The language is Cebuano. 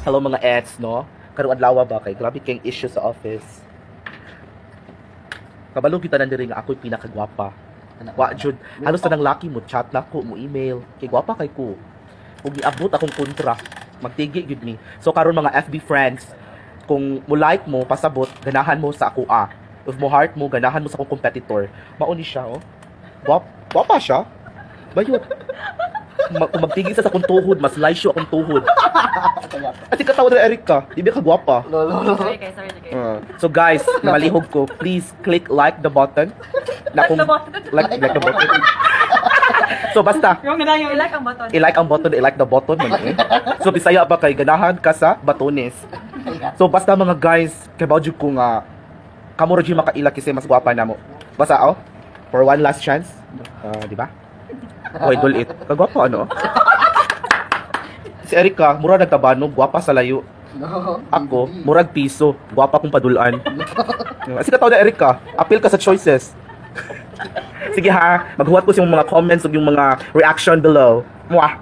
Hello mga eds, no? Karong adlaw ba kay grabe kayong issue sa office. Kabalo kita nang diri nga ako'y pinakagwapa. Wa jud. Halos tanang laki mo chat na ko, mo email. Kay gwapa kay ko. Ug giabot akong kontra, magtigi gyud ni. So karon mga FB friends, kung mo like mo, pasabot, ganahan mo sa ako ah. If mo heart mo, ganahan mo sa akong competitor. Mao ni siya oh. Gwapa siya. Bayot. Kung magtigi sa akong tuhod, mas slice akong tuhod. At katawa na Erika, di ba ka gwapa? Sorry guys, sorry guys. So guys, malihog ko, please click like the button. Na Like the button. Like the button. So basta, Wrong na lang yung i-like ang button. I-like ang button, i-like the button man eh. So Bisaya ba kay ganahan ka sa batones. So basta mga guys, kay bawjud ko nga kamo ra jud makaila kasi mas gwapa na mo. Basta oh, for one last chance. Ah, di ba? Hoy, dulit. Kagwapo ano? Si Erika, mura nagtabanog, gwapa sa layo. Ako, murag piso, gwapa kong padulan. Kasi katawa na Erika, appeal ka sa choices. Sige ha, maghuwat ko sa yung mga comments ug yung mga reaction below. Mwah!